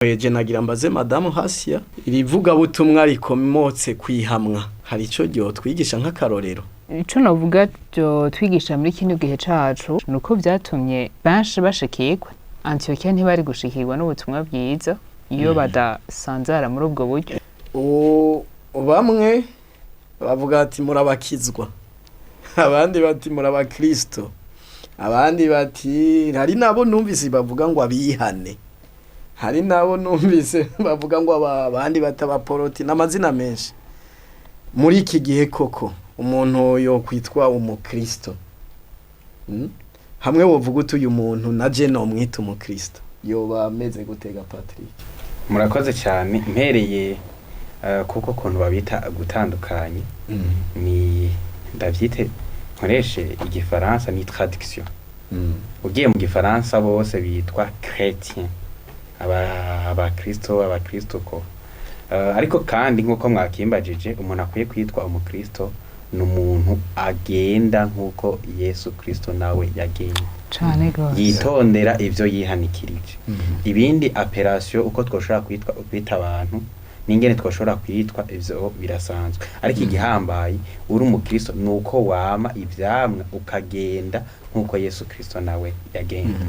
Eje nagira mbaze madamu Hasia irivugabutumwa rikomotse kwihamwa hari ico ryotwigisha nk'akarorero. Ico novuga twigisha muri kino gihe cacu nuko vyatumye benshi bashikirwa. Antiokiya ntibari gushikirwa n'ubutumwa bwiza iyo badasanzara muri ubwo buryo. Bamwe bavuga ati murabakizwa, abandi bati murabakristo, abandi bati hari nabo numvise bavuga ngo abihane, hari nabo numvise bavuga ngo abandi batabaporoti n'amazina menshi. Muri iki gihe koko umuntu yo kwitwa umukristo, hamwe wovuga uti uyu muntu naje nomwita umukristo, yoba ameze gutega Patrick? Murakoze cyane. Mpereye kuko kuntu babita gutandukanye, ni ndavyite nkoreshe igifaransa, ni traduction. Ugiye mu gifaransa bose bitwa chrétien, abakristo, abakristo ko. Ariko kandi nk'uko mwakimbajije, umuntu akwiye kwitwa umukristo ni umuntu agenda nk'uko Yesu Kristo nawe yagenda, Cane gose. yitondera ivyo yihanikirije. Ibindi appellation, uko twoshobora kwitwa, kwita abantu n'ingene twoshobora kwitwa, ivyo birasanzwe. Ariko igihambaye uri umukristo ni uko wama ivyamwa, ukagenda nk'uko Yesu Kristo nawe yagenda.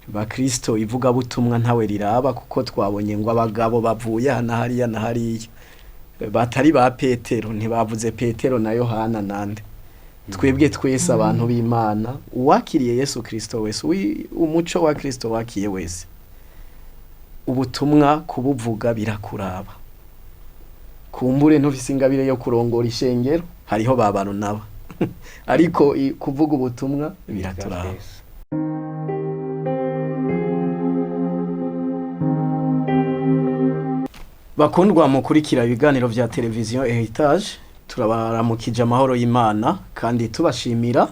Bakristo, ivugabutumwa ntawe riraba, kuko twabonye ngo abagabo bavuye aha na hariya na hariya batari ba Petero, ntibavuze Petero na Yohana nande. Twebwe twese abantu b'Imana, uwakiriye Yesu Kristo wese, umuco wa Kristo wakiye wese, ubutumwa kubuvuga birakuraba. Kumbure ntufise ingabire yo kurongora ishengero, hariho ba Barunaba, ariko kuvuga ubutumwa biraturaba. Bakundwa mukurikira ibiganiro vya televiziyo Heritage, turabaramukije amahoro y'Imana kandi tubashimira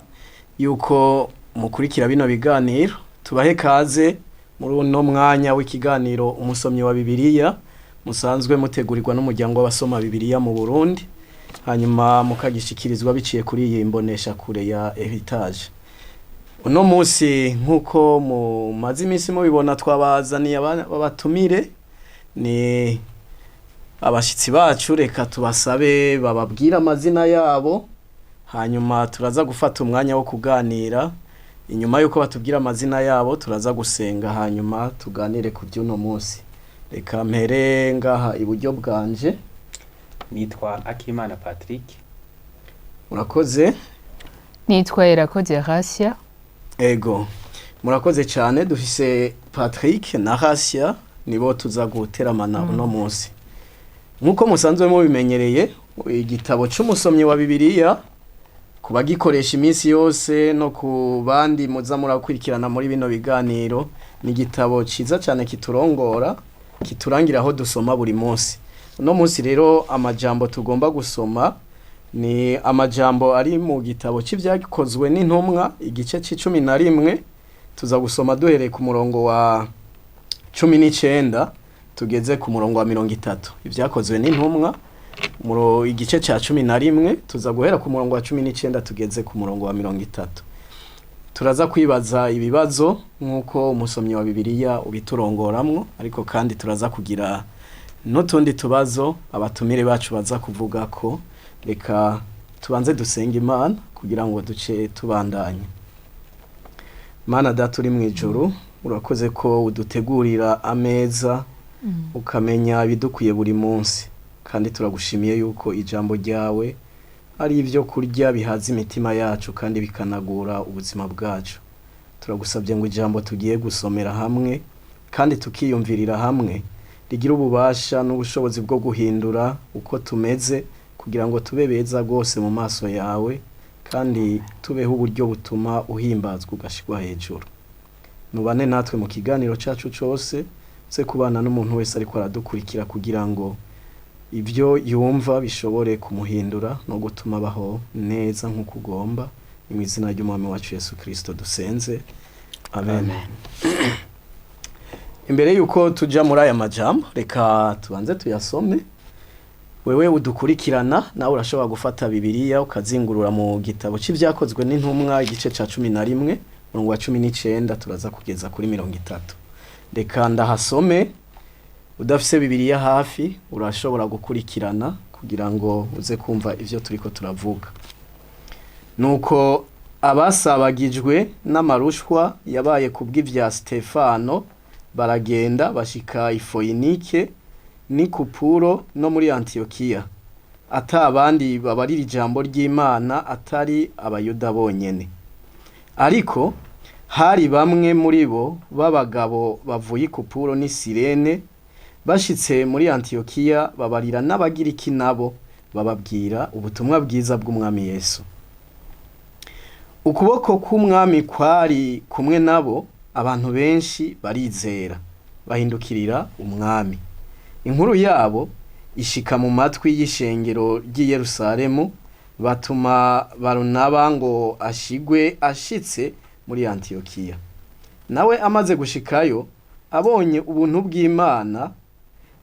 yuko mukurikira bino biganiro. Tubahe kaze muri uno mwanya w'ikiganiro umusomyi wa Bibiliya, musanzwe mutegurirwa n'umuryango w'abasoma Bibiliya mu Burundi, hanyuma mukagishikirizwa biciye kuri iyi mbonesha kure ya Heritage. Uno munsi, nk'uko mumaze iminsi mubibona, twabazaniye abatumire, ni abashitsi bacu. Reka tubasabe bababwire amazina yabo, hanyuma turaza gufata umwanya wo kuganira. Inyuma y'uko batubwira amazina yabo, turaza gusenga, hanyuma tuganire ku by'uno munsi. Reka mpere ngaha iburyo bwanje. Nitwa Akimana Patrick. Murakoze. Nitwa Irakoze Rasia. Ego, murakoze cyane. Dufise Patrick na Rasia, nibo tuza guteramana uno munsi. Nk'uko musanzwe mubimenyereye, igitabo c'umusomyi wa Bibiliya, ku bagikoresha iminsi yose no ku bandi muza murakurikirana muri bino biganiro, ni igitabo ciza cyane kiturongora, kiturangira aho dusoma buri munsi. Uno munsi rero amajambo tugomba gusoma ni amajambo ari mu gitabo c'Ivyakozwe n'Intumwa, igice c'11. Tuza gusoma duhereye ku murongo wa 19 tugeze ku murongo wa 30. Ivyakozwe n'Intumwa, igice ca 11, tuza guhera ku murongo wa 19 tugeze ku murongo wa 30. Turaza kwibaza ibibazo nk'uko umusomyi wa Bibiliya ubiturongoramwo, ariko kandi turaza kugira n'utundi tubazo abatumire bacu baza kuvuga ko. Reka tubanze dusenga Imana kugira ngo duce tubandanye. Mana Data uri mu ijuru, urakoze ko udutegurira ameza, ukamenya ibidukwiye buri munsi, kandi turagushimiye yuko ijambo ryawe ari ibyo kurya bihaza imitima yacu kandi bikanagura ubuzima bwacu. Turagusabye ngo ijambo tugiye gusomera hamwe kandi tukiyumvirira hamwe rigira ububasha n'ubushobozi bwo guhindura uko tumeze, kugira ngo tube beza rwose mu maso yawe, kandi tubeho uburyo butuma uhimbazwa ugashirwa hejuru. Nubane natwe mu kiganiro cacu cose, uze kubana n'umuntu wese ariko aradukurikira, kugira ngo ibyo yumva bishobore kumuhindura no gutuma abaho neza nk'uko ugomba. Ni mu izina ry'Umwami wacu Yesu Kristo dusenze, amen. Imbere yuko tuja muri aya majambo, reka tubanze tuyasome. Wewe udukurikirana, nawe urashobora gufata Bibiliya ukazingurura mu gitabo c'Ivyakozwe n'Intumwa, igice ca 11, umurongo wa 19, turaza kugeza kuri 30. Reka ndahasome. Udafise Bibiliya hafi urashobora gukurikirana kugira ngo uze kumva ivyo turiko turavuga. Nuko abasabagijwe n'amarushwa yabaye kubw'ivya Stefano baragenda bashika i Foyinike n'i Kupuro no muri Antiyokiya, ata abandi babarira ijambo ry'Imana atari abayuda bonyene. Ariko hari bamwe muri bo b'abagabo bavuye i Kupuro n'i Sirene, bashitse muri Antiyokiya babarira n'Abagiriki nabo bababwira ubutumwa bwiza bw'Umwami Yesu. Ukuboko k'Umwami kwari kumwe nabo, abantu benshi barizera, bahindukirira Umwami. Inkuru yabo ishika mu matwi y'ishengero ry'i Yerusalemu, batuma Barunaba ngo ashigwe ashitse muri Antiyokiya. Nawe amaze gushikayo, abonye ubuntu bw'Imana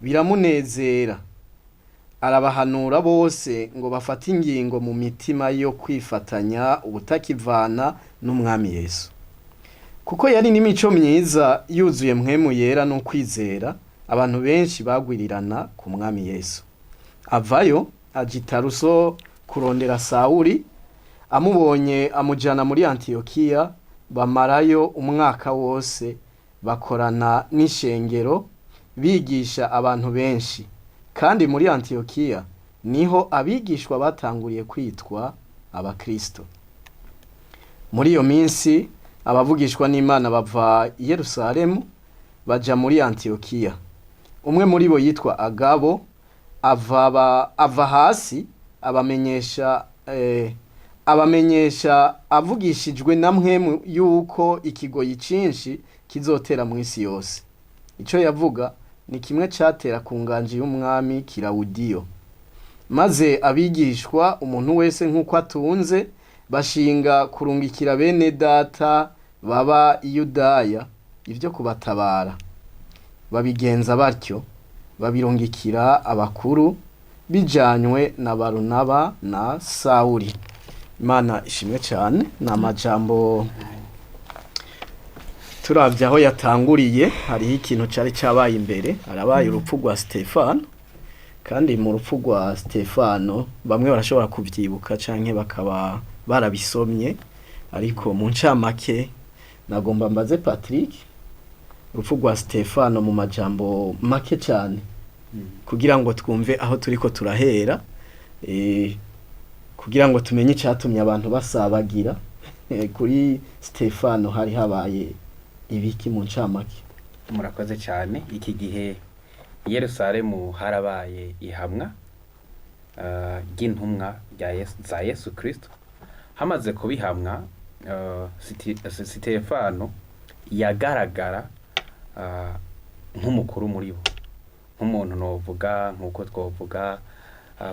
biramunezera. Arabahanura bose ngo bafate ingingo mu mitima yo kwifatanya ubutakivana n'Umwami Yesu. Kuko yari n'imico myiza yuzuye mpwemu yera n'ukwizera, abantu benshi bagwirirana ku Mwami Yesu. Avayo aja i Taruso kurondera Sawuli, amubonye amujana muri Antiyokiya, bamarayo umwaka wose bakorana n'ishengero bigisha abantu benshi. Kandi muri Antiyokiya niho abigishwa batanguriye kwitwa abakristo. Muri iyo minsi abavugishwa n'Imana bava i Yerusalemu baja muri Antiyokiya. Umwe muri bo yitwa Agabo ava hasi abamenyesha avugishijwe na mpwemu yuko ikigoyi cinshi kizotera mw'isi yose. Ico yavuga ni kimwe catera ku nganji y'umwami Kilawudiyo. Maze abigishwa umuntu wese nk'uko atunze bashinga kurungikira bene data baba i Yudaya ivyo kubatabara. Babigenza batyo babirungikira abakuru bijanywe na Barunaba na Sawuli. Imana ishimwe cane. Ni amajambo turavye aho yatanguriye, hariho ikintu cari cabaye imbere, harabaye urupfu rwa Stefano. Kandi mu rupfu rwa Stefano bamwe barashobora kuvyibuka canke bakaba barabisomye, ariko mu ncamake nagomba mbaze Patrick urupfu rwa Stefano mu majambo make cane kugira ngo twumve aho turiko turahera, kugira ngo tumenye icatumye abantu basabagira. Kuri Stefano hari habaye ibiki mu ncamake? Murakoze cyane. Iki gihe i Yerusalemu harabaye ihamwa ry'intumwa za Yesu Kristo. Hamaze kubihamwa, Sitefano yagaragara nk'umukuru muri bo, nk'umuntu novuga nk'uko twovuga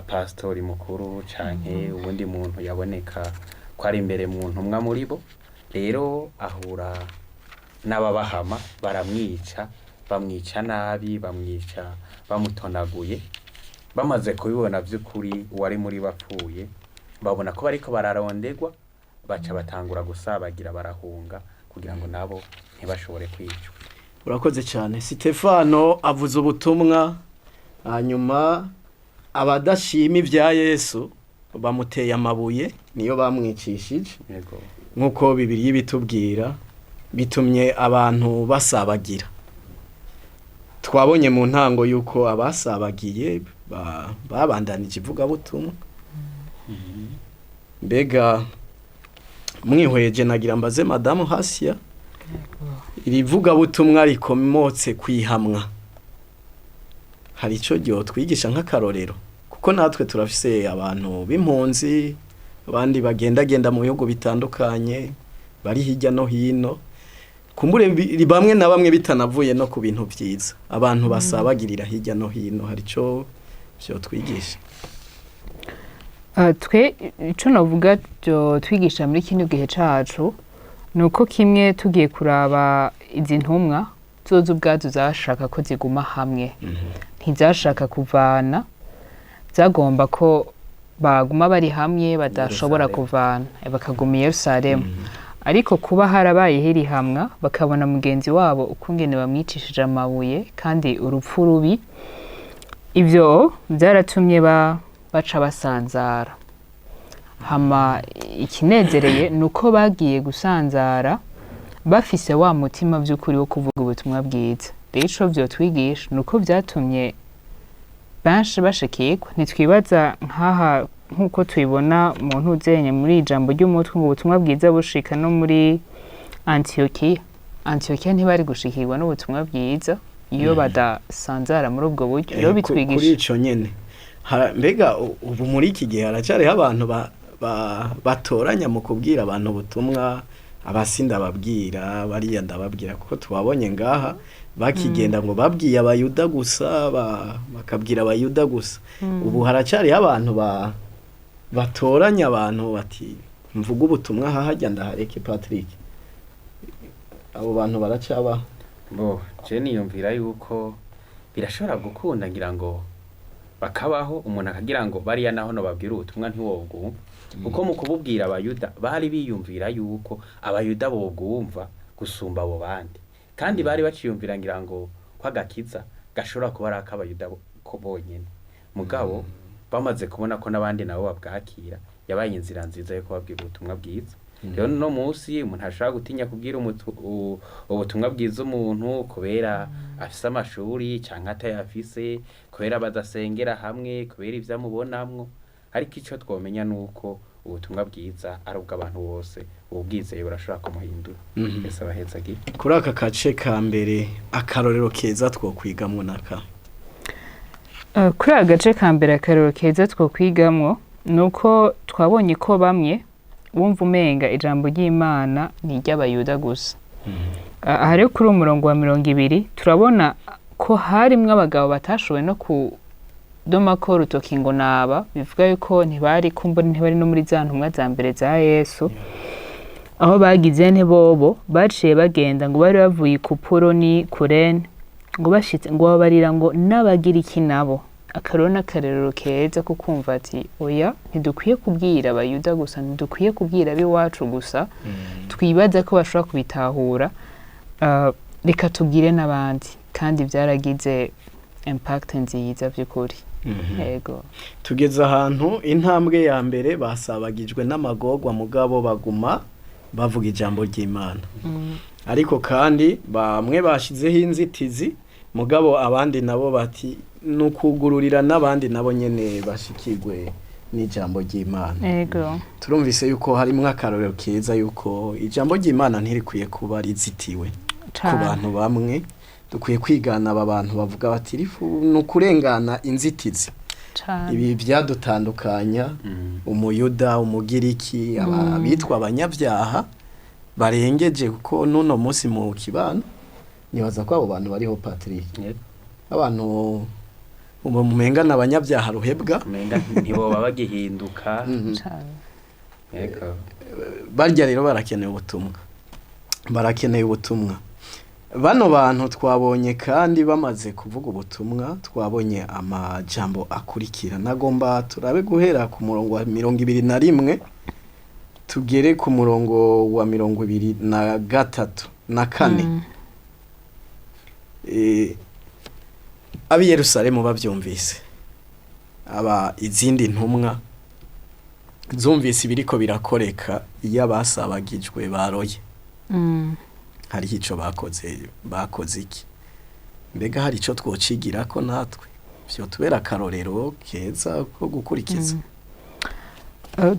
pastori mukuru canke uwundi muntu yaboneka ko ari imbere mu ntumwa muri bo. Rero ahura n'ababahama baramwica, bamwica nabi, bamwica bamutonaguye. Bamaze kubibona vy'ukuri uwari muri bapfuye, babona ko bariko bararondegwa, baca batangura gusabagira barahunga kugira ngo nabo ntibashobore kwicwa. Urakoze cyane. Stefano avuze ubutumwa, hanyuma abadashima ibya Yesu bamuteye amabuye, niyo bamwicishije. Yego. Nk'uko Bibiliya ibitubwira, bitumye abantu basabagira. Twabonye mu ntango yuko abasabagiye babandanije ivugabutumwa. Mbega mwihweje, nagira mbaze madamu Hasiya, iri vugabutumwa rikomotse kwihamwa hari ico ryotwigisha nk'akarorero? Kuko natwe turafise abantu b'impunzi, abandi bagendagenda mu bihugu bitandukanye, bari hirya no hino, kumbure bamwe na bamwe bitanavuye no ku bintu vyiza, abantu basabagirira hirya no hino, hari ico vyotwigisha? Twe ico novuga byo twigisha muri kino gihe cacu ni uko kimwe tugiye kuraba izi ntumwa zozo ubwazo zashaka ko ziguma hamwe, ntizashaka kuvana, zagomba ko baguma bari hamwe badashobora Yerusalemu. kuvana, bakaguma i Yerusalemu. Ariko kuba harabayeho irihamwa, bakabona mugenzi wabo ukungene bamwicishije amabuye kandi urupfu rubi, ivyo byaratumye baca basanzara. Hama ikinezereye ni uko bagiye gusanzara bafise wa mutima by'ukuri wo kuvuga ubutumwa bwiza. Rero ico vyotwigisha ni uko vyatumye benshi bashikirwa. Ntitwibaza nk'aha nk'uko tubibona mu ntuzenye muri ijambo ry'umutwe ngo ubutumwa bwiza bushika no muri Antiyokiya. Antiyokiya ntibari gushikirwa n'ubutumwa bwiza iyo badasanzara muri ubwo buryo. Rero Kuri bitwigisha ico nyene, mbega ubu muri iki gihe haracyariho abantu batoranya mu kubwira abantu ubutumwa? Abasi ndababwira, bariya ndababwira, kuko tubabonye ngaha bakigenda ngo babwiye Abayuda gusa, bakabwira Abayuda gusa. Ubu haracyariho abantu batoranya abantu bati mvuga ubutumwa aha, hajya ndahareke? Patrick, abo bantu baracyabaho? Bo je niyumvira yuko birashobora gukunda, ngira ngo bakabaho, umuntu akagira ngo bariya naho no babwira ubutumwa ntiwobwumva, kuko mu kububwira Abayuda bari biyumvira yuko Abayuda bobwumva gusumba abo bandi, kandi bari baciyumvira ngira ngo ko agakiza gashobora kuba ari ak'Abayuda ko bonyene. Mugabo bamaze kubona ko n'abandi nabo babwakira, yabaye inzira nziza yo kubabwira ubutumwa bwiza. Rero no munsi umuntu ashobora gutinya kubwira ubutumwa bwiza umuntu kubera afise amashuri canke atayafise, kubera badasengera hamwe, kubera ivyo amubonamwo. Ariko ico twomenya nuko ubutumwa bwiza ari ubw'abantu bose, ubwizeye burashobora kumuhindura. Ese abahezagira. Kuri aka gace ka mbere, akarorero keza twokwigamwo naka? Kuri aka gace ka mbere, akarorero keza twokwigamwo ni uko twabonye ko bamwe bumva umenga ijambo ry'Imana ni iry'Abayuda gusa. Aha rero kuri uwo murongo wa 20 turabona ko harimwo abagabo batashoboye no kudomako urutoki ngo naba, bivuga yuko ntibari kumbura, ntibari no muri za ntumwa za mbere za Yesu. Aho bagize ntibobo baciye bagenda ngo bari bavuye i Kupuro ni Kurene, ngo bashitse ngo babarira ngo n'Abagiriki nabo. Akarero n'akarerero keza ko kumva ati oya, ntidukwiye kubwira Abayuda gusa, ntidukwiye kubwira ab'iwacu gusa twibaza ko bashobora kubitahura. Reka tubwire n'abandi, kandi byaragize impact nziza by'ukuri. Yego. Tugeze ahantu intambwe ya mbere basabagijwe n'amagorwa, mugabo baguma bavuga ijambo ry'Imana. Ariko kandi bamwe bashizeho inzitizi, mugabo abandi nabo bati ni ukugururira n'abandi nabo nyene bashikirwe n'ijambo ry'Imana. Yego. Turumvise yuko harimwo akarorero keza yuko ijambo ry'Imana ntirikwiye kuba rizitiwe ku Cane. bantu bamwe. Dukwiye kwigana aba bantu bavuga bati rifu ni ukurengana inzitizi Cane. ibi byadutandukanya, Umuyuda, Umugiriki, abitwa abanyabyaha barengeje, kuko n'uno munsi mu kibano nibaza ko abo bantu bariho, Patrick. Yego. Abantu ubu mumenga ni abanyabyaha ruhebwa. Umenga ntiboba bagihinduka. Cane. Yego. Barya rero barakeneye ubutumwa, barakeneye ubutumwa. Bano bantu twabonye kandi bamaze kuvuga ubutumwa, twabonye amajambo akurikira. Nagomba turabe guhera ku murongo wa 21 tugere ku murongo wa 23 na 4. Ab'i Yerusalemu bavyumvise, aba izindi ntumwa zumvise ibiriko birakoreka iyo abasabagijwe baroye, hariho ico bakoze. Bakoze iki? Mbega hari ico twocigirako natwe vyotubera akarorero keza ko gukurikiza?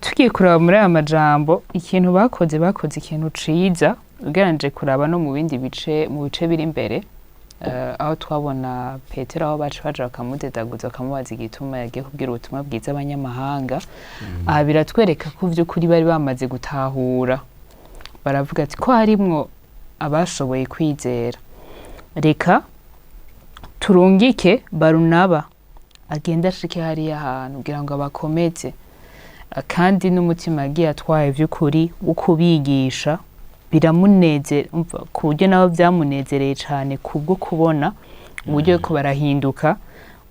Tugiye kuraba muri aya majambo ikintu bakoze, bakoze ikintu ciza ugereranije kuraba no mu bindi bice, mu bice biri imbere, aho twabona Petero, aho baca baja bakamudedaguza, bakamubaza igituma yagiye kubwira ubutumwa bwiza abanyamahanga. Aha biratwereka ko vy'ukuri bari bamaze gutahura, baravuga ati ko harimwo abashoboye kwizera, reka turungike Barunaba agende ashike hariya hantu kugira ngo abakomeze. Kandi n'umutima yagiye atwaye vy'ukuri wo kubigisha biramunezera, umva, ku buryo nabo byamunezereye cane kubwo kubona uburyo ko barahinduka,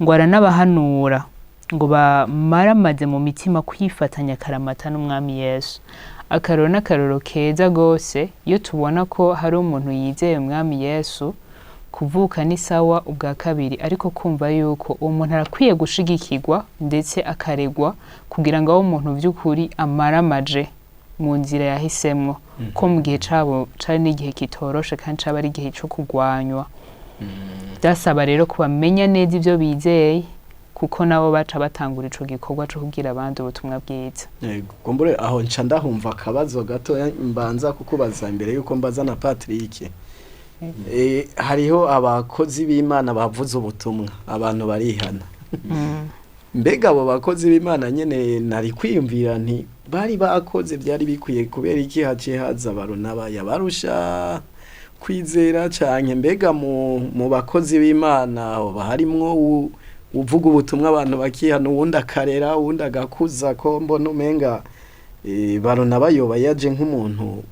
ngo aranabahanura ngo bamaramaze mu mitima kwifatanya akaramata n'Umwami Yesu. Akaroro n'akaroro keza gose iyo tubona ko hari umuntu yizeye umwami Yesu, kuvuka ni sawa ubwa kabiri, ariko kumva yuko uwo muntu arakwiye gushigikirwa ndetse akaregwa kugira ngo abe umuntu vy'ukuri amaramaje mu nzira yahisemwo, ko mu gihe cabo cari n'igihe kitoroshe kandi caba ari igihe co kugwanywa. Byasaba rero ko bamenya neza ivyo bizeye, kuko nabo baca batangura ico gikorwa co kubwira abandi ubutumwa bwiza. Yego, kumbure aho nca ndahumva akabazo gatoya mbanza kukubaza imbere yuko mbaza na Patrick. Hariho abakozi b'Imana bavuze ubutumwa, abantu barihana. Mbega abo bakozi b'Imana nyene nari kwiyumvira nti bari bakoze byari bikwiye, kubera iki haciye haza Barunaba yabarusha kwizera canke mbega mu bakozi b'Imana hoba harimwo uvuga ubutumwa abantu bakihana, uwundi akarera, uwundi agakuza, ko mbona umenga Barunaba yoba yaje nk'umuntu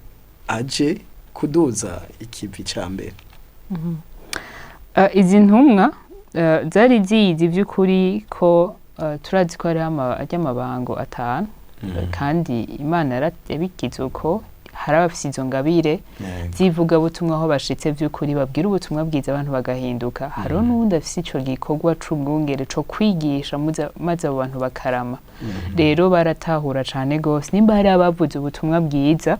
aje kuduza ikivi ca mbere. Izi ntumwa zari zizi by'ukuri ko turazi ko hariho arya amabango 5, kandi Imana yabigize uko hari abafise izo ngabire z'ivugabutumwa, aho bashitse by'ukuri babwira ubutumwa bwiza abantu bagahinduka. Hariho n'uwundi afise ico gikorwa c'ubwungere co kwigisha maze abo bantu bakarama. Rero baratahura cane gose nimba hari abavuze ubutumwa bwiza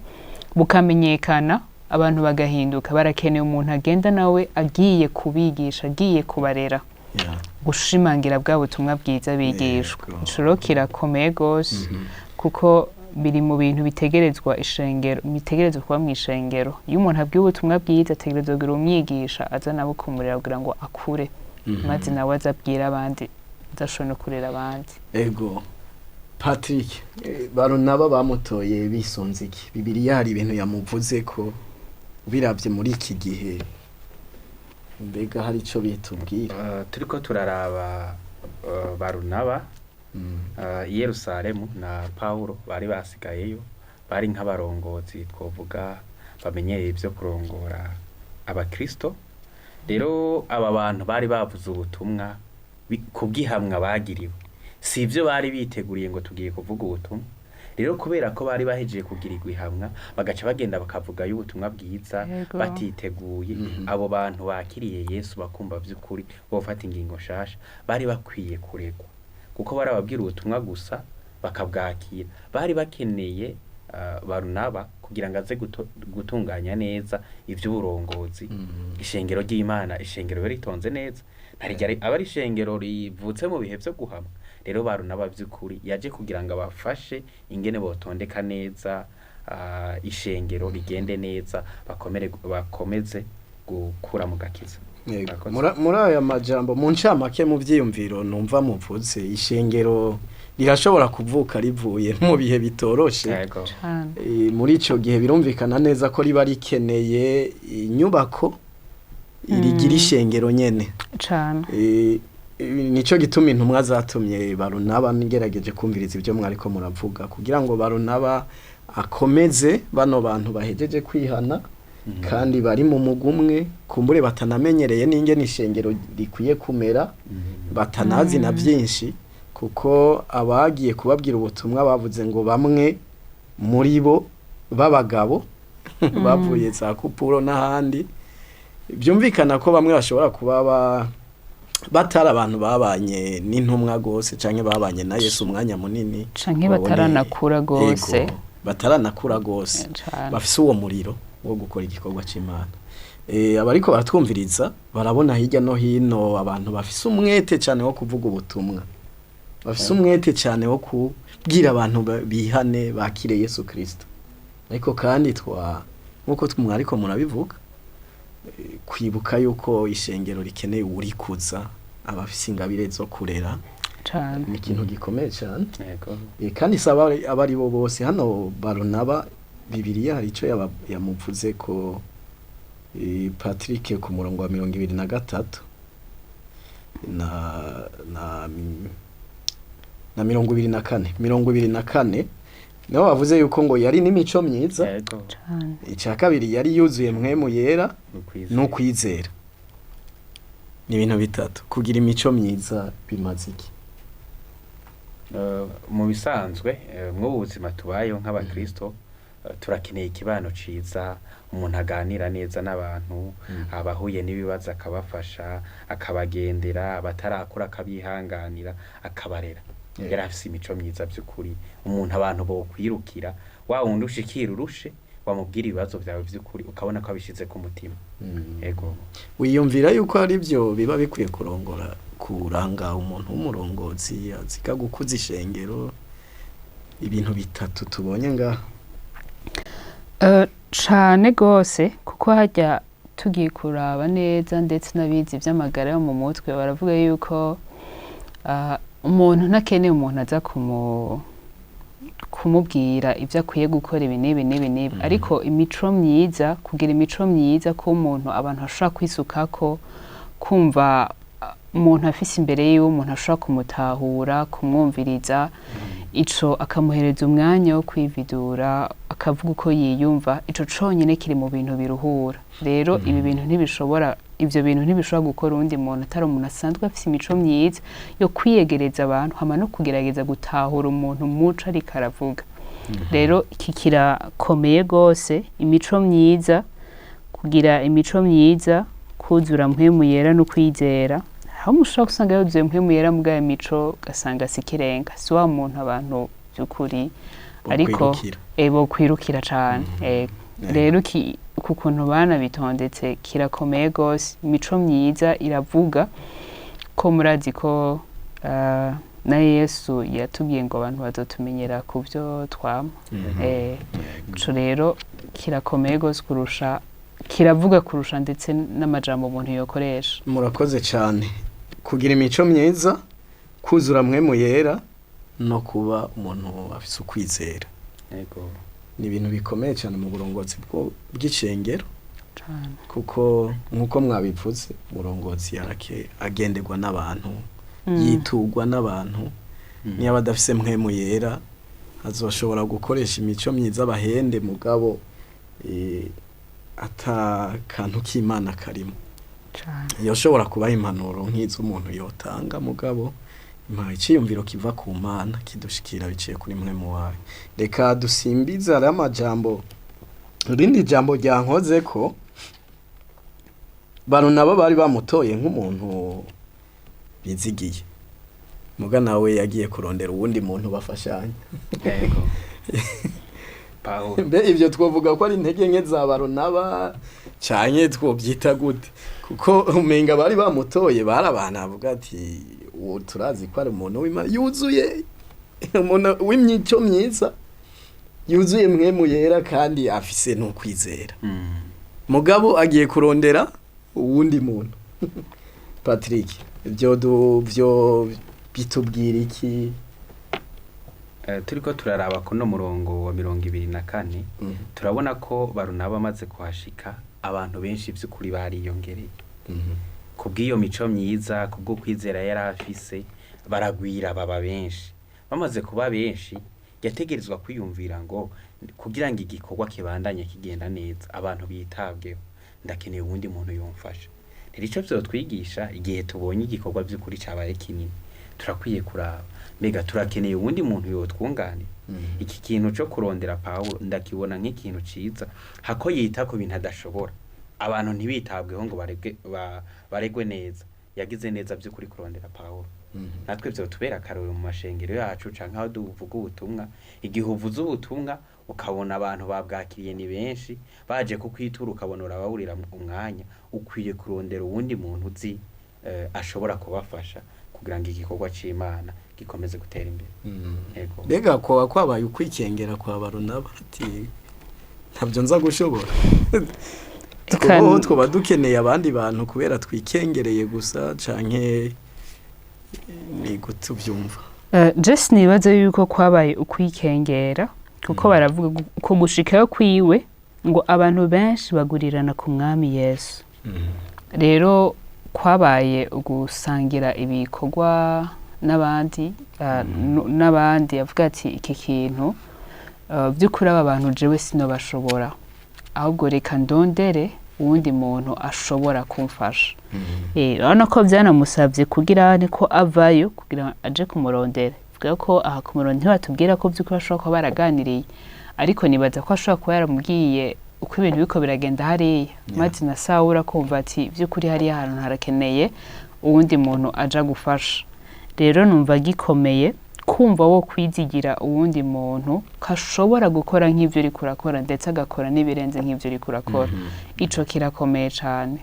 bukamenyekana abantu bagahinduka, barakeneye umuntu agenda nawe agiye kubigisha, agiye kubarera, gushimangira bwa butumwa bwiza bigishwa. Yego. Ico rero kirakomeye gose, kuko biri mu bintu bitegerezwa ishengero, bitegerezwa kuba mu ishengero. Iyo umuntu abwiwe ubutumwa bwiza ategerezwa kugira umwigisha aza nawe kumurera kugira ngo akure, maze nawe aze abwire abandi, adashobora no kurera abandi. Ego Patrick, Barunaba bamutoye bisunze iki? Bibiliya hari ibintu yamuvuze ko biravye muri iki gihe, mbega hari ico bitubwira? Turiko turaraba Barunaba, i Yerusalemu na Paulo bari basigayeyo, bari nk'abarongozi twovuga bamenyereye ivyo kurongora abakristo. Rero aba bantu bari bavuze ubutumwa kubw'ihamwa bagiriwe, si ivyo bari biteguriye ngo tugiye kuvuga ubutumwa. Rero kubera ko bari bahejeje kugirirwa ihamwa, bagaca bagenda bakavugayo ubutumwa bwiza Yego. batiteguye. Abo bantu bakiriye Yesu bakumva vy'ukuri bofata ingingo nshasha, bari bakwiye kuregwa, kuko barababwira ubutumwa gusa bakabwakira. Bari bakeneye Barunaba kugira ngo aze gutunganya neza ivy'uburongozi. Ishengero ry'Imana, ishengero riba ritonze neza, ntarijya aba ari ishengero rivutse mu bihe vyo guhamwa. Rero Barunaba vy'ukuri yaje kugira ngo abafashe ingene botondeka neza, ishengero rigende neza, bakomere, bakomeze gukura mu gakiza. Yego. Murakoze. Muri aya majambo mu ncamake mu vyiyumviro numva muvuze, ishengero rirashobora kuvuka rivuye mu bihe bitoroshe. Yego. Cane. Muri ico gihe birumvikana neza ko riba rikeneye inyubako rigira ishengero nyene. Cane. Nico gituma intumwa zatumye Barunaba, ngerageje kumviriza ibyo mwariko muravuga, kugira ngo Barunaba akomeze bano bantu bahejeje kwihana kandi bari mu mugumwe, kumbure batanamenyereye n'ingene ishengero rikwiye kumera, batanazi na byinshi, kuko abagiye kubabwira ubutumwa bavuze ngo bamwe muri bo b'abagabo bavuye za Kupuro n'ahandi. Byumvikana ko bamwe bashobora kuba batari abantu babanye n'intumwa gose canke babanye na Yesu umwanya munini, Canke babone bataranakura gose. Ego, bataranakura gose, Cane. bafise uwo muriro wo gukora igikorwa c'Imana. Abariko baratwumviriza barabona hirya no hino abantu bafise umwete cane wo kuvuga ubutumwa, bafise umwete cane wo kubwira abantu bihane bakire Yesu Kristo. Ariko kandi twa nkuko mwariko murabivuga, kwibuka yuko ishengero rikeneye uwurikuza, abafise ingabire zo kurera, Cane. ni ikintu gikomeye cane. Yego. Kandi si abari bo bose. Hano Barunaba Bibiliya hari ico yamuvuze ko, Patrick, ku murongo wa 23 na 24, 24 niho bavuze yuko ngo yari n'imico myiza. Yego. Cane. Icya kabiri yari yuzuye mpwemu yera Ukwizera. n'ukwizera. Ni ibintu bitatu. Kugira imico myiza bimaze iki? Mu bisanzwe, mw'ubu buzima tubayeho nk'abakristo, Turakeneye ikibano ciza, umuntu aganira neza n'abantu, abahuye n'ibibazo akabafasha, akabagendera, abatarakura akabihanganira, akabarera. Yari afise imico myiza by'ukuri, umuntu abantu bokwirukira, wa wundi ushikira urushe, wamubwira ibibazo vyawe vy'ukuri ukabona ko abishize ku mutima. Ego. Wiyumvira yuko hari ibyo biba bikwiye kurongora, kuranga umuntu w'umurongozi aziga gukuza ishengero, ibintu bitatu tubonye ngaha? Cane gose, kuko harya tugiye kuraba neza, ndetse n'abizi ivy'amagara yo mu mutwe baravuga yuko umuntu ntakeneye umuntu aza kumubwira ibyo akwiye gukora, ibi n'ibi n'ibi n'ibi, ariko imico myiza, kugira imico myiza ko umuntu abantu bashobora kwisukako, kumva umuntu afise imbere yiwe umuntu ashobora kumutahura, kumwumviriza, ico akamuhereza umwanya wo kwividura, akavuga uko yiyumva, ico conyene kiri mu bintu biruhura. Rero ibi bintu ntibishobora, ivyo bintu ntibishobora gukora uwundi muntu atari umuntu asanzwe afise imico myiza yo kwiyegereza abantu, hama no kugerageza gutahura umuntu muco ariko aravuga. Rero iki kirakomeye gose, imico myiza, kugira imico myiza, kuzura Mpwemu Yera no kwizera. Aho mushobora gusanga yuzuye Mpwemu Yera mugabo imico ugasanga si ikirenga, si wa muntu abantu by'ukuri ariko Bokwirukira. Bokwirukira cane. Rero ku kuntu banabitondetse kirakomeye gose. Imico myiza iravuga ko murazi ko na Yesu yatubwiye ngo abantu bazotumenyera ku byo twama. Ico rero kirakomeye gose kurusha, kiravuga kurusha ndetse n'amajambo umuntu yokoresha. Murakoze cyane. Kugira imico myiza, kuzura Mpwemu Yera no kuba umuntu afise ukwizera Ego. ni ibintu bikomeye cyane mu burongozi bw'icengero, Cane. kuko nk'uko mwabivuze, umurongozi yarake agenderwa n'abantu, yiturwa n'abantu. Niba adafise Mpwemu Yera, azoshobora gukoresha imico myiza bahende, mugabo ata kantu k'Imana karimo. Cane. Yoshobora kubaha impanuro nk'iz'umuntu yotanga, mugabo impa iciyumviro kiva ku Mana kidushikira biciye kuri Mpwemu wayo. Reka dusimbize ari amajambo, irindi jambo ryankoze ko Barunaba bari bamutoye nk'umuntu bizigiye, muga nawe yagiye kurondera uwundi muntu bafashanya. Ego. Pawulo. Mbe ivyo twovuga ko ari intege nke za Barunaba, canke twobyita gute? Kuko umenga bari bamutoye, bari abantu avuga ati uwo turazi ko ari umuntu w'Imana yuzuye, umuntu w'imico myiza, yuzuye Mpwemu Yera kandi afise n'ukwizera, mugabo agiye kurondera uwundi muntu. Patrick, ivyo vyo bitubwira iki? Turiko turaraba kuno murongo wa 24, turabona ko Barunaba amaze kuhashika, abantu benshi vy'ukuri bariyongereye kubw'iyo mico myiza, kubwo kwizera yari afise, baragwira baba benshi. Bamaze kuba benshi, yategerezwa kwiyumvira ngo kugira ngo igikorwa kibandanye kigenda neza, abantu bitabweho, ndakeneye uwundi muntu yomfasha. Rero ico vyotwigisha, igihe tubonye igikorwa vy'ukuri cabaye kinini, turakwiye kuraba mbega turakeneye uwundi muntu yotwunganira. Iki kintu co kurondera Pawulo ndakibona nk'ikintu ciza, hako yita ku bintu adashobora, abantu ntibitabweho ngo baregwe neza. Yagize neza by'ukuri kurondera Pawulo. Natwe vyotubera akarorero mu mashengero yacu canke aho duvuga ubutumwa. Igihe uvuze ubutumwa ukabona abantu babwakiriye ni benshi baje kukwitura, ukabona urabawurira umwanya, ukwiye kurondera uwundi muntu uzi ashobora kubafasha kugira ngo igikorwa c'Imana gikomeze gutera imbere. Ego. Mbega kwa kwabaye ukwikengera kwa Barunaba, ati ntabyo nza gushobora? Twubaho twaba dukeneye abandi bantu kubera twikengereye gusa, canke ni gute ubyumva? Jess, nibaza yuko kwabaye ukwikengera, kuko baravuga ko gushikayo kwiwe ngo abantu benshi bagurirana ku Mwami Yesu. Rero kwabaye ugusangira ibikorwa n'abandi, n'abandi avuga ati iki kintu by'ukuri aba bantu jewe sinobashobora, ahubwo reka ndondere uwundi muntu ashobora kumfasha. Urabona ko byanamusabye kugira niko avayo kugira aje kumurondera. Vuga ko aha kumurondera ntibatubwira ko by'ukuri bashobora kuba baraganiriye, Ariko nibaza ko ashobora kuba yaramubwiye uko ibintu biriko biragenda hariya, maze na Sawuli akumva ati by'ukuri hariya hantu harakeneye uwundi muntu aja gufasha. Rero numva gikomeye kumva wo kwizigira uwundi muntu ko ashobora gukora nk'ibyo uriko urakora, ndetse agakora n'ibirenze nk'ibyo uriko urakora. Ico kirakomeye cane.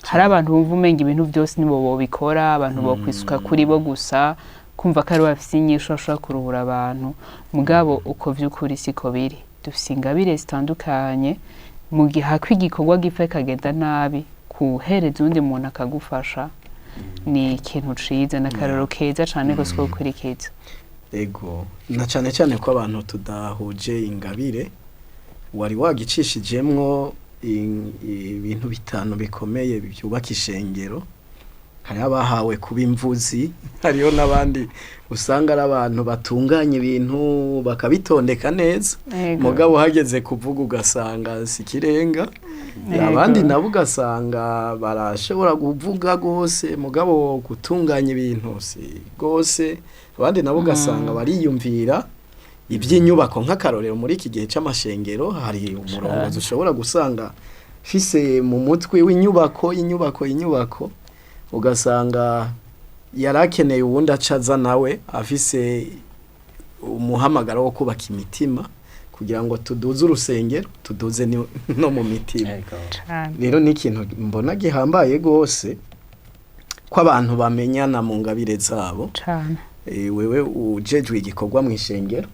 Hari abantu bumva umenga ibintu byose nibo bobikora, abantu bokwisuka kuri bo gusa, kumva ko ari bafise inyishu bashobora kuruhura abantu. Mugabo uko vy'ukuri siko biri. Dufise ingabire zitandukanye. Mu gihe hako igikorwa gipfa kikagenda nabi, kuhereza uwundi muntu akagufasha ni ikintu ciza n'akarorero keza cane gose ko gukurikiza. Ego, na cane cane ko abantu tudahuje ingabire. Wari wagicishijemwo ibintu bitanu bikomeye byubaka ishengero. Hariho abahawe kuba imvuzi, hariho n'abandi usanga ari abantu batunganya ibintu bakabitondeka neza, mugabo hageze kuvuga ugasanga si ikirenga. Abandi nabo ugasanga barashobora kuvuga gose, mugabo gutunganya ibintu si gose. Abandi nabo ugasanga bariyumvira iby'inyubako. Nk'akarorero, muri iki gihe c'amashengero hari umurongozi ushobora gusanga fise mu mutwe w'inyubako, inyubako, inyubako, ugasanga yarakeneye uwundi acaza nawe afise umuhamagaro wo kubaka imitima, kugira ngo tuduze urusengero, tuduze no mu mitima. Rero ni ikintu mbona gihambaye gose ko abantu bamenyana mu ngabire zabo. Wewe ujejwe igikorwa mu ishengero,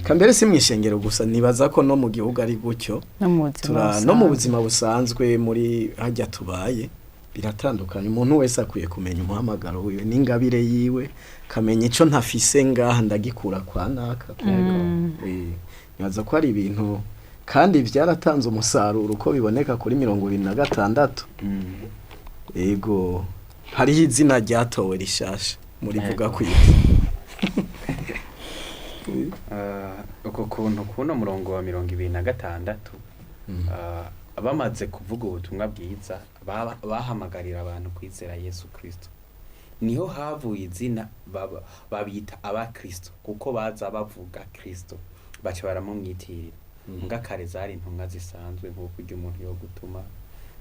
kambere si mu ishengero gusa, nibaza ko no mu gihugu ari gutyo. No mu buzima No mu busanzwe. buzima busanzwe muri hajya tubaye biratandukanye. Umuntu wese akwiye kumenya umuhamagaro wiwe n'ingabire yiwe, kamenya ico ntafise ngaha ndagikura kwa naka. Nibaza ko ari ibintu kandi byaratanze umusaruro uko biboneka kuri 26. Ego, hariho izina ryatowe rishasha muri vuga kwiki. Uko kuntu kuno murongo wa 26, bamaze kuvuga ubutumwa bwiza, bahamagarira abantu kwizera Yesu Kristo, niho havuye izina babita abakristo, kuko baza bavuga Kristo baca baramumwitirira. Mbwa kare zari intumwa zisanzwe nk'uko urya umuntu yo gutuma,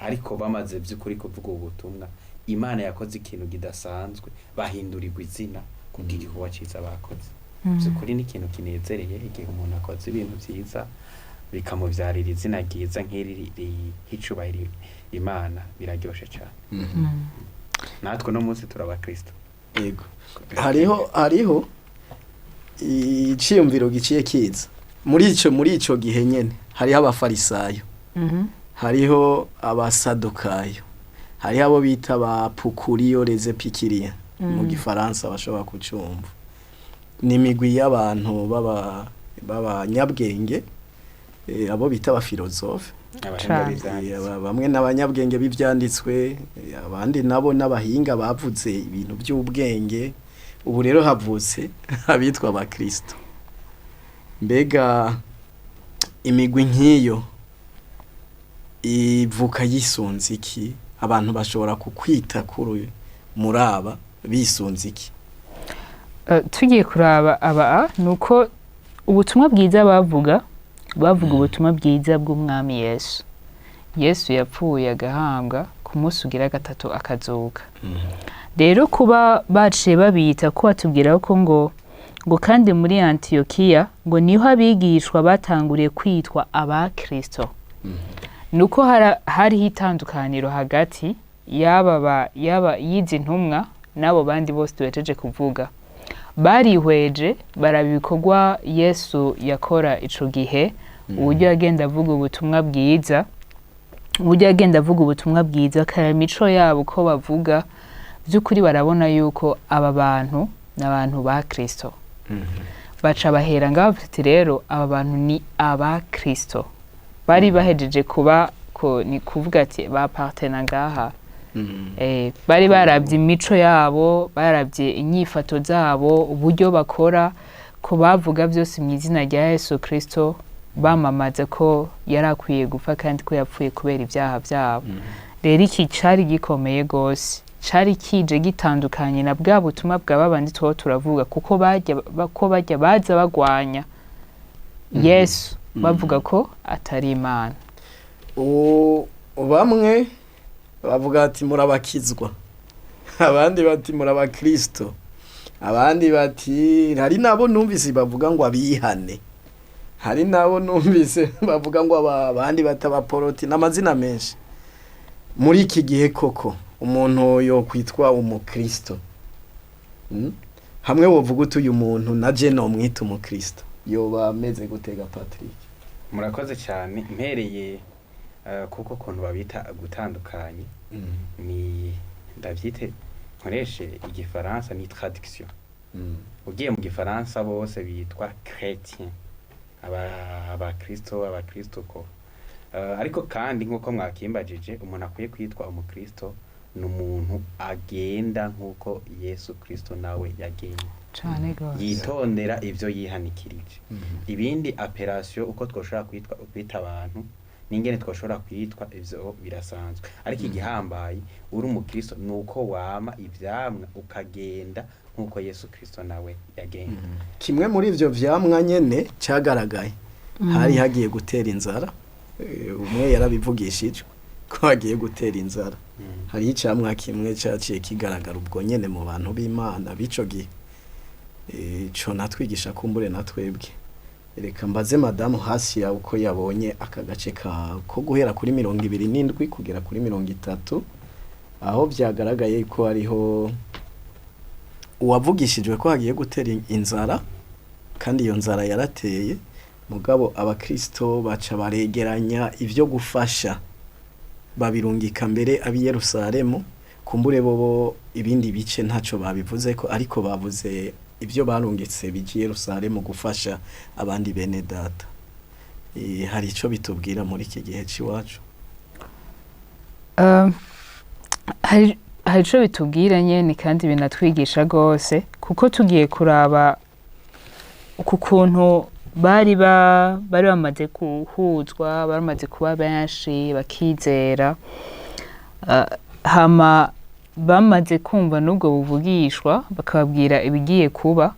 ariko bamaze by'ukuri kuvuga ubu butumwa, Imana yakoze ikintu kidasanzwe, bahindurirwa izina kubw'igikorwa ciza bakoze. By'ukuri ni ikintu kinezereye igihe umuntu akoze ibintu byiza bikamubyarira izina ryiza nk'iri rihicubahiro Imana, biraryoshe cyane. Natwe no munsi turabakristo. Yego, hariho iciyumviro giciye kiza muri ico gihe nyene. Hariho abafarisayo, hariho abasadukayo, hariho abo bita ba pukuriyo rezepikiriya mu gifaransa bashobora kucumva. Ni imigwi y'abantu baba b'abanyabwenge, abo bita abafilozofe. Abahinga Cane. b'ivyanditswe. Bamwe n'abanyabwenge b'ivyanditswe, abandi nabo n'abahinga bavuze ibintu by'ubwenge. Ubu rero havutse abitwa abakristo. Mbega imigwi nk'iyo ivuka yisunze iki? Abantu bashobora kukwita kuri muri aba bisunze iki? Tugiye kuraba aba, nuko ubutumwa bwiza bavuga ubutumwa bwiza bw'umwami Yesu. Yesu yapfuye, agahambwa, ku munsi ugira gatatu akazuka. Rero kuba baciye babita ko batubwira ko ngo kandi muri Antiyokiya ngo niho abigishwa batanguriye kwitwa abakristo, nuko hariho itandukaniro hagati yaba y'izi ntumwa n'abo bandi bose tuhejeje kuvuga. Barihweje, baraba ibikorwa Yesu yakora ico gihe, uburyo yagenda avuga ubutumwa bwiza, uburyo yagenda avuga ubutumwa bwiza, akaraba imico yabo uko bavuga. By'ukuri barabona yuko aba bantu ni abantu ba Kristo. Baca bahera ngaho bafite rero aba bantu ni aba Kristo. Bari bahejeje kuba ko ni kuvuga ati ba partena ngaha. Bari barabye imico yabo, barabye inyifato zabo, uburyo bakora, ko bavuga byose mu izina rya Yesu Kristo, bamamaza ko yari akwiye gupfa kandi ko yapfuye kubera ibyaha byabo. Rero iki cari gikomeye gose, cari kije gitandukanye na bwa butumwa bwa babandi tuba turavuga, kuko bajya ko bajya baza bagwanya Yesu. Bavuga ko atari Imana. Bamwe bavuga ati murabakizwa, abandi bati murabakristo, abandi bati, hari nabo numvise bavuga ngo abihane, hari nabo numvise bavuga ngo abandi batabaporoti, n'amazina menshi. Muri iki gihe koko umuntu yo kwitwa umukristo, Hamwe wovuga uti uyu muntu na je nomwita umukristo, yoba ameze gutega, Patrick? Murakoze cyane. Mpereye kuko kuntu babita gutandukanye, ni ndavyite nkoreshe igifaransa, ni traduction. Ugiye mu gifaransa bose bitwa chrétien, abakristo, abakristo ko. Ariko kandi nk'uko mwakimbajije, umuntu akwiye kwitwa umukristo ni umuntu agenda nk'uko Yesu Kristo nawe yagenda, Cane gose. yitondera ivyo yihanikirije. Ibindi appellation, uko twoshobora kwitwa, kwita abantu n'ingene twoshobora kwitwa, ivyo birasanzwe. Ariko igihambaye uri umukristo ni uko wama ivyamwa, ukagenda nk'uko Yesu Kristo nawe yagenda. Kimwe muri ivyo vyamwa nyene cagaragaye, hari hagiye gutera inzara. Umwe yarabivugishijwe ko hagiye gutera inzara. Hariho icamwa kimwe caciye kigaragara ubwo nyene mu bantu b'Imana b'ico gihe. Ico natwigisha kumbure na twebwe. Reka mbaze madamu hasi yawe uko yabonye aka gace ka ko guhera kuri 27 kugera kuri 30, aho vyagaragaye ko hariho uwavugishijwe ko hagiye gutera inzara, kandi iyo nzara yarateye, mugabo abakristo baca baregeranya ivyo gufasha, babirungika mbere ab'i Yerusalemu. Kumbure bobo ibindi bice ntaco babivuze ko, ariko bavuze ibyo barungitse bije i Yerusalemu gufasha abandi bene data. Hari ico bitubwira muri iki gihe c'iwacu? Hari ico bitubwira nyene, kandi binatwigisha gose, kuko tugiye kuraba uku kuntu bari bamaze guhuzwa, bari bamaze kuba benshi bakizera, hama bamaze kumva n'ubwo buvugishwa bakababwira ibigiye kuba,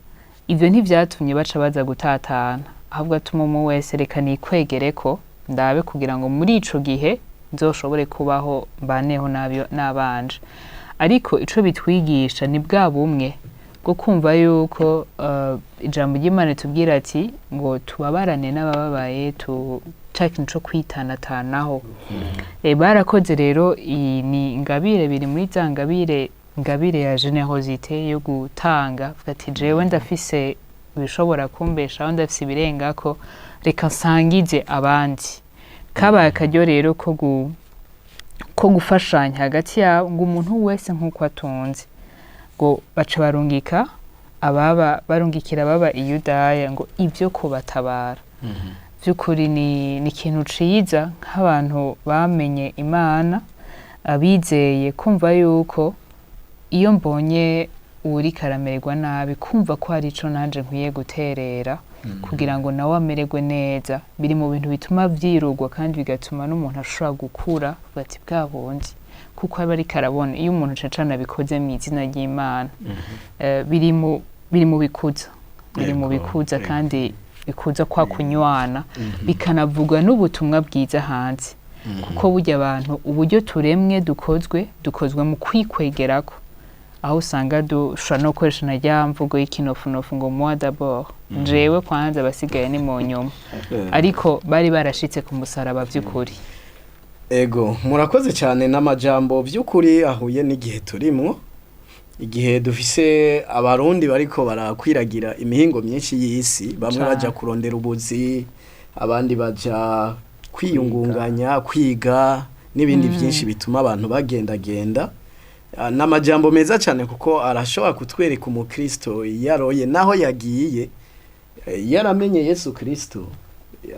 ivyo ntivyatumye baca baza gutatana, ahubwo atuma umwe wese, reka nikwegereko ndabe kugira ngo muri ico gihe nzoshobore kubaho mbaneho n'abanje. Ariko ico bitwigisha ni bwa bumwe bwo kumva yuko ijambo ry'Imana ritubwira ati ngo tubabarane n'abababaye, tu ca kintu co kwitanatanaho. Barakoze rero, iyi ni ingabire, biri muri za ngabire, ingabire ya générosité, yo gutanga, avuga ati jewe ndafise ibishobora kumbeshaho, ndafise ibirengako, reka nsangize abandi. Kabaye akaryo rero ko gufashanya hagati yabo, ngo umuntu wese nk'uko atunze, ngo baca barungika ababa, barungikira ababa i Yudaya ngo ibyo kubatabara. By'ukuri ni ikintu ciza nk'abantu bamenye Imana, abizeye, kumva yuko iyo mbonye uwuriko aramererwa nabi, kumva ko hari ico nanje nkwiye guterera kugira ngo nawe amererwe neza, biri mu bintu bituma vyirugwa kandi bigatuma n'umuntu ashobora gukura bati bwa bundi, kuko aba ariko arabona iyo umuntu cacana abikoze mu izina ry'Imana. Biri mu bikuza, biri mu bikuza kandi bikuza kwa kunywana, bikanavugwa n'ubutumwa bwiza hanze, kuko burya abantu uburyo turemwe, dukozwe mu kwikwegerako, aho usanga dushobora no gukoresha na rya mvugo y'ikinofunofu ngo moi d'abord, jewe kwanza, abasigaye ni mu nyuma. Ariko bari barashitse ku musaraba vy'ukuri. Ego, murakoze cyane n'amajambo by'ukuri ahuye n'igihe turimwo, igihe dufise abarundi bariko barakwiragira imihingo myinshi y'isi, bamwe baja kurondera ubuzi, abandi baja kwiyungunganya, kwiga n'ibindi byinshi bituma abantu bagendagenda. N'amajambo meza cyane, kuko arashobora kutwereka umukristo yaroye naho yagiye, yaramenye Yesu Kristo,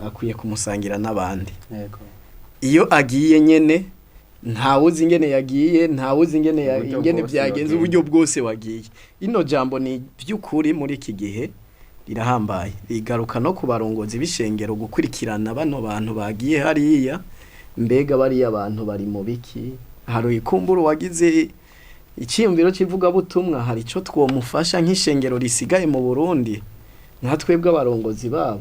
akwiye kumusangira n'abandi. Iyo agiye nyene, ntawuzi ingene yagiye, ntawuzi ingene Uburyo ingene bwose byagenze, yagiye. Uburyo bwose wagiye. Ino jambo ni by'ukuri muri iki gihe rirahambaye, rigaruka no ku barongozi b'ishengero gukurikirana bano bantu bagiye hariya. Mbega bariya bantu bari mu biki? Hari ikumbura wagize icyiyumviro cy'ivugabutumwa, hari ico twomufasha nk'ishengero risigaye mu Burundi, nka twebwe abarongozi babo.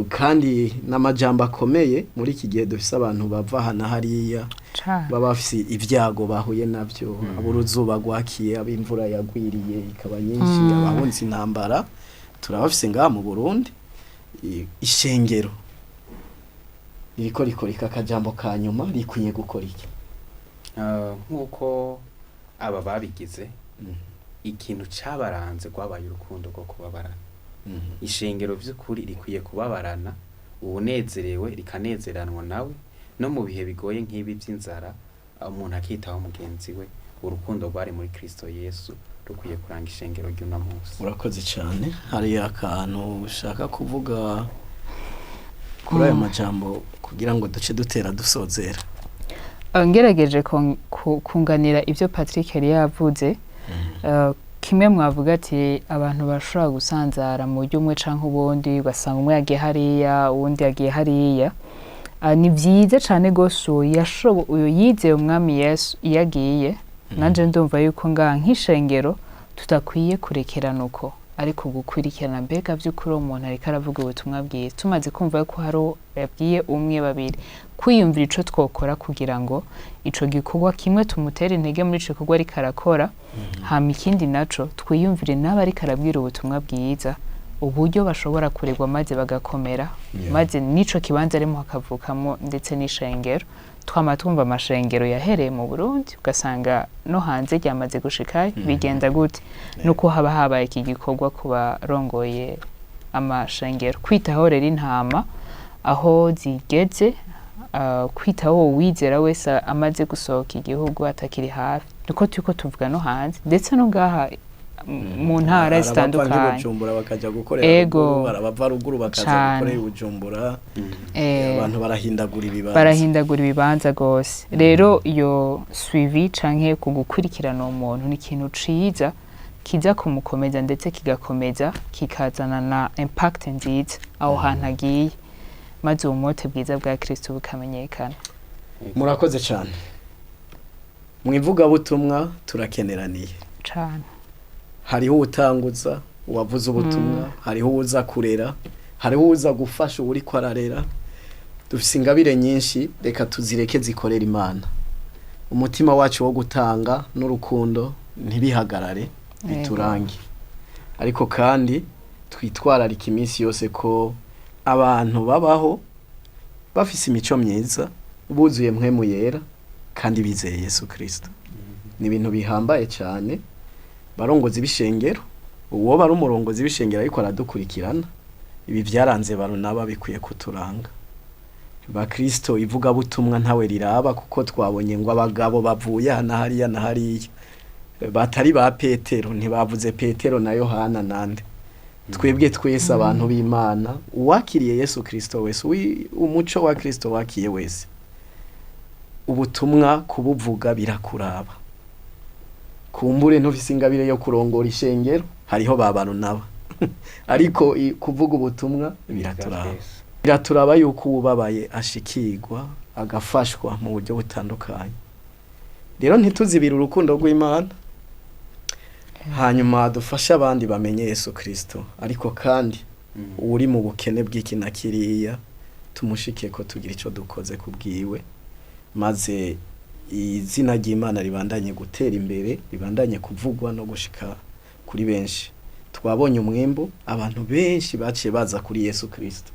Kandi n'amajambo akomeye muri iki gihe dufise abantu bava aha na hariya, Cane. baba bafise ibyago bahuye navyo, ab'uruzuba rwakiye, ab'imvura yagwiriye ikaba nyinshi, abahunze intambara, turabafise ngaha mu Burundi. Ishengero ririko rikorika akajambo ka nyuma, rikwiye gukora iki? Nk'uko aba babigize, ikintu cabaranze rwabaye urukundo rwo kubabarana. Ishengero vy'ukuri rikwiye kubabarana, uwunezerewe rikanezeranwa nawe, no mu bihe bigoye nk'ibi vy'inzara umuntu akitaho mugenzi we. Urukundo rwari muri Kristo Yesu rukwiye kuranga ishengero ry'uno munsi. Urakoze cyane. Hari akantu ushaka kuvuga kuri ayo majambo kugira ngo duce dutera dusozera? Ngerageje kunganira ibyo Patrick yari yavuze. Kimwe mwavuga ati abantu bashobora gusanzara mu buryo umwe canke ubundi, ugasanga umwe yagiye hariya, uwundi yagiye hariya. Ni vyiza cane gose uyo yizeye umwami Yesu iyo agiye. Nanje ndumva yuko ngaha nk'ishengero tudakwiye kurekerana uko, ariko gukurikirana mbega by'ukuri uwo muntu ariko aravuga ubutumwa bwiza. Tumaze kumva yuko hari uwo yabwiye umwe, babiri, kwiyumvira ico twokora kugira ngo ico gikorwa kimwe tumutere intege muri ico gikorwa ariko arakora, hama ikindi naco twiyumvire n'abo ariko arabwira ubutumwa bwiza uburyo bashobora kuregwa maze bagakomera, maze n'ico kibanza arimo hakavukamo ndetse n'ishengero. Twama twumva amashengero yahereye mu Burundi, ugasanga no hanze ryamaze gushikayo. Bigenda gute? Nuko haba habaye iki gikorwa ku barongoye amashengero, kwitaho rero intama aho zigeze, kwitaho uwo wizera wese amaze gusohoka igihugu atakiri hafi, niko turiko tuvuga no hanze ndetse no ngaha mu ntara zitandukanye. Bujumbura bakaja gukorera ruguru, arabava ruguru bakaza gukorera i Bujumbura. Abantu barahindagura ibibanza. Barahindagura ibibanza rwose. Rero iyo suivi canke ku gukurikirana uwo muntu ni ikintu ciza kiza kumukomeza, ndetse kigakomeza kikazana na impact nziza aho hantu agiye, maze uwo mwote bwiza bwa Kristo bukamenyekana. Murakoze cyane. Mu ivugabutumwa turakeneraniye. Cane. Hariho uwutanguza, uwavuze ubutumwa, hariho uwuza kurera, hariho uwuza gufasha uwuriko ararera. Dufise ingabire nyinshi, reka tuzireke zikorera Imana. Umutima wacu wo gutanga n'urukundo ntibihagarare, biturange. Ariko kandi twitwararika iminsi yose ko abantu babaho bafise imico myiza, buzuye mpwemu yera kandi bizeye Yesu Kristo. Ni ibintu bihambaye cyane. Barongozi b'ishengero, uwo bari umurongozi w'ishengero ariko aradukurikirana, ibi byaranze Barunaba bikwiye kuturanga. Bakristo, ivugabutumwa ntawe riraba, kuko twabonye ngo abagabo bavuye aha na hariya na hariya batari ba Petero, ntibavuze Petero na Yohana nande. Twebwe twese abantu b'Imana, uwakiriye Yesu Kristo wese, umuco wa Kristo wakiye wese, ubutumwa kubuvuga birakuraba. Kumbure ntufise ingabire yo kurongora ishengero, hariho ba Barunaba, ariko kuvuga ubutumwa biraturaba. Biraturaba yuko uwubabaye ashikirwa agafashwa mu buryo butandukanye. Rero ntituzibire urukundo rw'Imana, hanyuma dufashe abandi bamenye Yesu Kristo. Ariko kandi uri mu bukene bw'iki na kiriya tumushike ko tugira ico dukoze kubwiwe, maze izina ry'Imana ribandanye gutera imbere, ribandanye kuvugwa no gushika kuri benshi. Twabonye umwimbu, abantu benshi baciye baza kuri Yesu Kristo,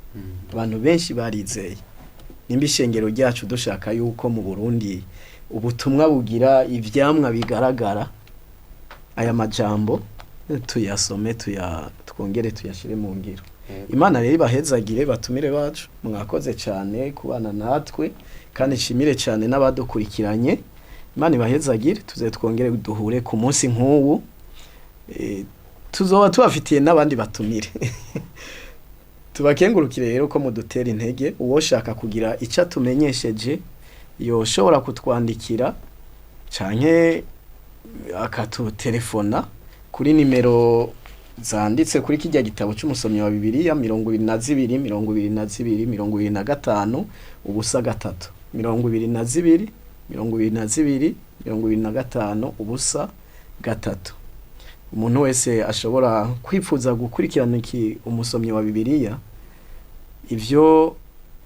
abantu benshi barizeye. Nimba ishengero ryacu dushaka yuko mu Burundi ubutumwa bugira ivyamwa bigaragara, aya majambo tuyasome, twongere tuyashire mu ngiro. Imana rero ibahezagire, batumire bacu, mwakoze cyane kubana natwe, kandi nshimire cyane n'abadukurikiranye. Imana ibahezagire, tuze twongere duhure ku munsi nk'uwu. Tuzoba tubafitiye n'abandi batumire. Tubakengurukire rero ko mudutera intege. Uwoshaka kugira icyo atumenyesheje yoshobora kutwandikira canke akatutelefona kuri nimero zanditse kuri kijya gitabo cy'umusomyi wa Bibiliya: 22 22 25 0 3, 22 22 25 0 3. Umuntu wese ashobora kwifuza gukurikirana iki umusomyi wa Bibiliya. Ivyo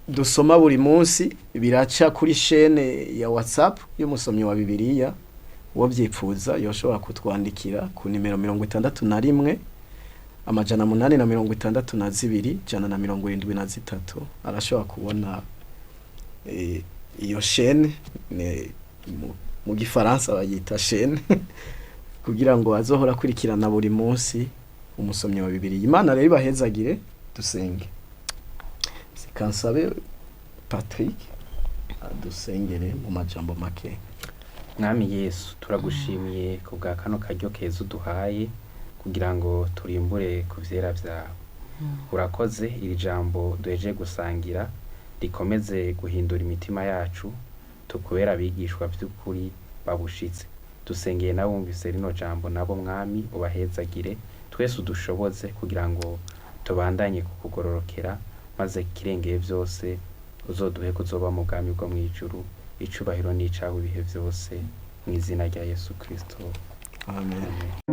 dusoma buri munsi biraca kuri chaîne ya WhatsApp y'umusomyi wa Bibiliya. Uwo vyipfuza yoshobora kutwandikira ku nimero 61 862 173, arashobora kubona iyo chaîne, mu gifaransa bayita chaîne, kugira ngo azohora akurikirana buri munsi umusomyi wa Bibiliya. Imana rero ibahezagire. Dusenge. Sikansabe Patrick adusengere mu majambo make. Mwami Yesu, turagushimiye ku bwa kano karyo keza uduhaye kugira ngo turimbure ku vyera vyawe. Urakoze. Iri jambo duhejeje gusangira rikomeze guhindura imitima yacu, tukubera abigishwa vy'ukuri babushitse. Dusengeye n'abumvise rino jambo nabo, Mwami, ubahezagire. Twese udushoboze kugira ngo tubandanye kukugororokera, maze kirengeye vyose uzoduhe kuzoba mu bwami bwo mw'ijuru. Icubahiro n'icawe ibihe vyose, mu izina rya Yesu Kristo. Amen. Amen.